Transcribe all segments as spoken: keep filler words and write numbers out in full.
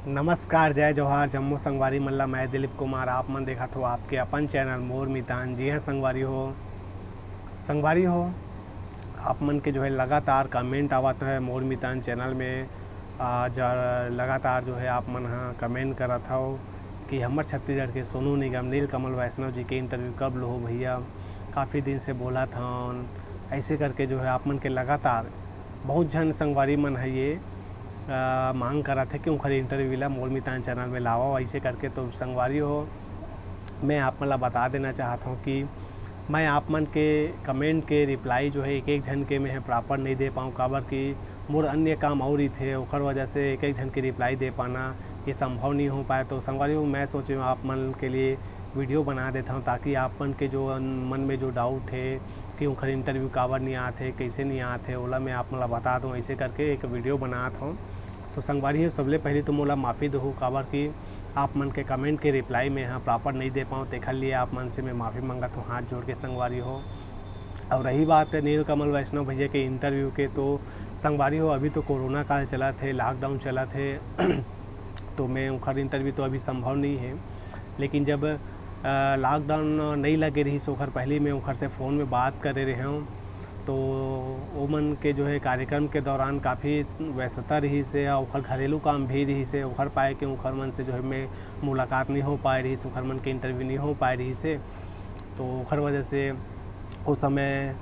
नमस्कार, जय जोहार, जम्मो संगवारी मन ला। मैं दिलीप कुमार, आप मन देखत हो आपके अपन चैनल मोर मितान। जी हाँ संगवारी हो, संगवारी हो, आप मन के जो है लगातार कमेंट आवत है मोर मितान चैनल में। आ, ज-, लगातार जो है आप मन ह कमेंट करत हव कि हमर छत्तीसगढ़ के सोनू निगम, नीलकमल वैष्णव जी के इंटरव्यू कब लोहो भैया, काफ़ी दिन से बोलत हन। ऐसे करके जो है आप मन के लगातार बहुत झन संगवारी मन ह ये, अ, मांग करत हे कि उंखर इंटरव्यू ला मोर मितान चैनल में लावव। ऐसे करके तो संगवारी हो, मैं आप मन ला बता देना चाहत हूँ कि मैं आप मन के कमेंट के रिप्लाई जो है एक एक झन के मैं ह प्रॉपर नहीं दे पाऊँ, काबर कि मोर अन्य काम और ही थे, ओकर वजह से एक एक झन के रिप्लाई दे पाना ये संभव नहीं हो पाए। तो संगवारी हो, मैं सोचे हूँ आप मन के लिए वीडियो बना देता हूँ, ताकि आप मन के जो मन में जो डाउट है कि उंखर इंटरव्यू काबर नहीं आत है, कैसे नहीं आत है, ओला मैं आप मन ला बता दूँ। ऐसे करके एक वीडियो बनात हूँ। तो संगवारी हो, सबले पहले तो मोला माफ़ी दहू, काबर कि आप मन के कमेंट के रिप्लाई में हाँ प्रॉपर नहीं दे पाऊँ, तेखर लिए आप मन से मैं माफ़ी मंगत हूँ हाथ जोड़ के संगवारी हो। और रही बात नीलकमल वैष्णव भैया के इंटरव्यू के, तो संगवारी हो, अभी तो कोरोना काल चलत हे, लॉकडाउन चलत हे, तो मैं उंखर इंटरव्यू तो अभी संभव नहीं है। लेकिन जब, अ, लॉकडाउन नहीं लगे रहिस, ओखर पहले मैं उंखर से फ़ोन में बात करे रहे हूँ, तो ओमन के जो है कार्यक्रम के दौरान काफ़ी व्यस्तता रहिस हे, और ओखर घरेलू काम भी रहिस हे, ओखर पाए के ओखर मन से जो है मैं मुलाकात नहीं हो पाए रहिस, ओखर मन के इंटरव्यू नहीं हो पाए रहिस हे। तो ओखर वजह से उस समय,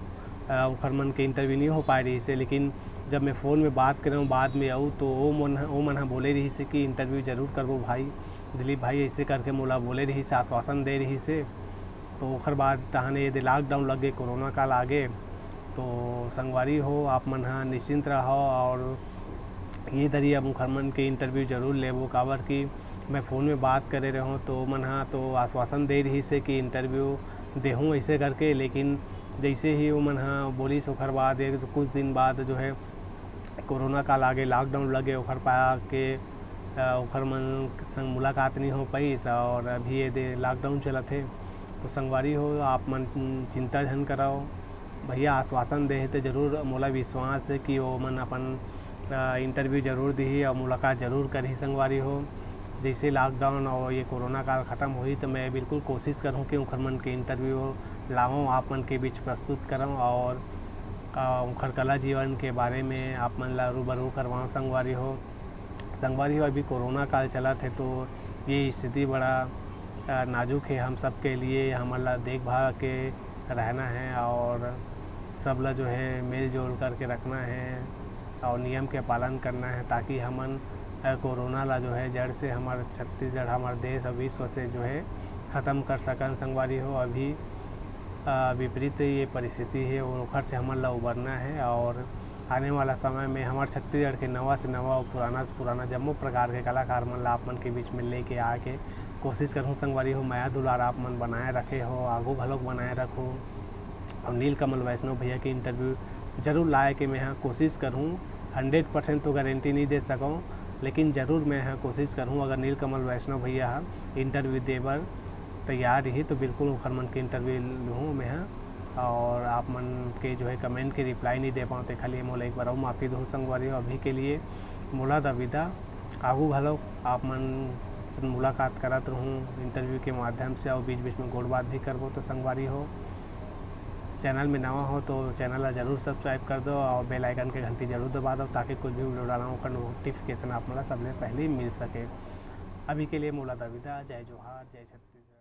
अ, ओखर मन के इंटरव्यू नहीं हो पाए रहिस हे। लेकिन जब मैं फ़ोन में बात करे हूँ बाद में आऊ, तो ओ मन ह-, ओ मन ह बोले रहिस हे कि इंटरव्यू जरूर करबो भाई, दिलीप भाई, ऐसे करके मोला बोले रहिस हे, आश्वासन दे रहिस हे। तो ओखर बाद तहन ये दे लॉकडाउन लग गए, कोरोना काल आ गए। तो संगवारी हो, आप मन ह निश्चिंत रहो और ये दरी अब उंखर मन के इंटरव्यू जरूर लेबो, काबर कि मैं फ़ोन में बात करे रहूँ, तो ओ मन ह तो आश्वासन दे रहिस हे कि इंटरव्यू देहूँ ऐसे करके। लेकिन जैसे ही ओ मन ह बोलिस, ओखर बाद एक कुछ दिन बाद जो है कोरोना काल आगे, लॉकडाउन लगे, ओखर पा के, अ, ओखर मन संग मुलाकात नहीं हो पाइस और अभी ये दे लॉकडाउन चलत हे। तो संगवारी हो, आप मन चिंता झन कराओ, भैया आश्वासन दे हे, तो जरूर मोला विश्वास हे कि ओ मन अपन, अ, इंटरव्यू जरूर दिही और मुलाकात जरूर करही संगवारी हो। जैसे लॉकडाउन और ये कोरोना काल ख़त्म होही, तो मैं बिल्कुल कोशिश करूँ कि उंखर मन के इंटरव्यू लावों, आप मन के बीच प्रस्तुत करऊँ और, अ, उंखर कला जीवन के बारे में आप मन ला रूबरू करवाऊँ संगवारी हो। संगवारी हो, अभी कोरोना काल चलत हे, तो ये स्थिति बड़ा, अ, नाजुक हे हम सब के लिए। हमन ला देख भाल के रहना है और सब ला जो है मिलजुल करके रखना है और नियम के पालन करना है, ताकि हमन, अ, कोरोना ला जो है जड़ से हमर छत्तीसगढ़, हमर देश और विश्व से जो है ख़त्म कर सकन संगवारी हो। अभी, अ, विपरीत ये परिस्थिति है, ओखर से हमन ला उबरना है और आने वाला समय में हमर छत्तीसगढ़ के नवा से नवा और पुराना से पुराना जम्मो प्रकार के कलाकार मन ला आप मन के बीच में लेके आके कोशिश करहूँ संगवारी हो। मया दुलार आप मन बनाए रखे हो, आगू घलोक बनाए रखो। और नीलकमल वैष्णव भैया के इंटरव्यू जरूर लाए के मैं ह कोशिश करहूँ। हंड्रेड परसेंट तो गारंटी नहीं दे सकूँ, लेकिन जरूर मैं ह कोशिश करहूँ। अगर नीलकमल वैष्णव भैया ह इंटरव्यू दे बर तैयार रही, तो बिल्कुल ओखर मन के इंटरव्यू लूहूँ मैं ह। और आप मन के जो है कमेंट के रिप्लाई नहीं दे पाऊँ, तेखर लिए मोला एक बार अउ माफ़ी दहू संगवारी हो। अभी के लिए मोला द विदा। आगू घलो आप मन से मुलाकात करत रहूँ इंटरव्यू के माध्यम से, और बीच बीच में गोठ बात भी करबो। तो संगवारी हो, चैनल में नवा हो तो चैनल ला जरूर सब्सक्राइब कर दो और बेल आइकन के घंटी जरूर दबा दो, ताकि कुछ भी वीडियो डालूँ ओकर नोटिफिकेशन आप मन ला सबले पहले मिल सके। अभी के लिए मोला द विदा। जय जोहार, जय छत्तीसगढ़।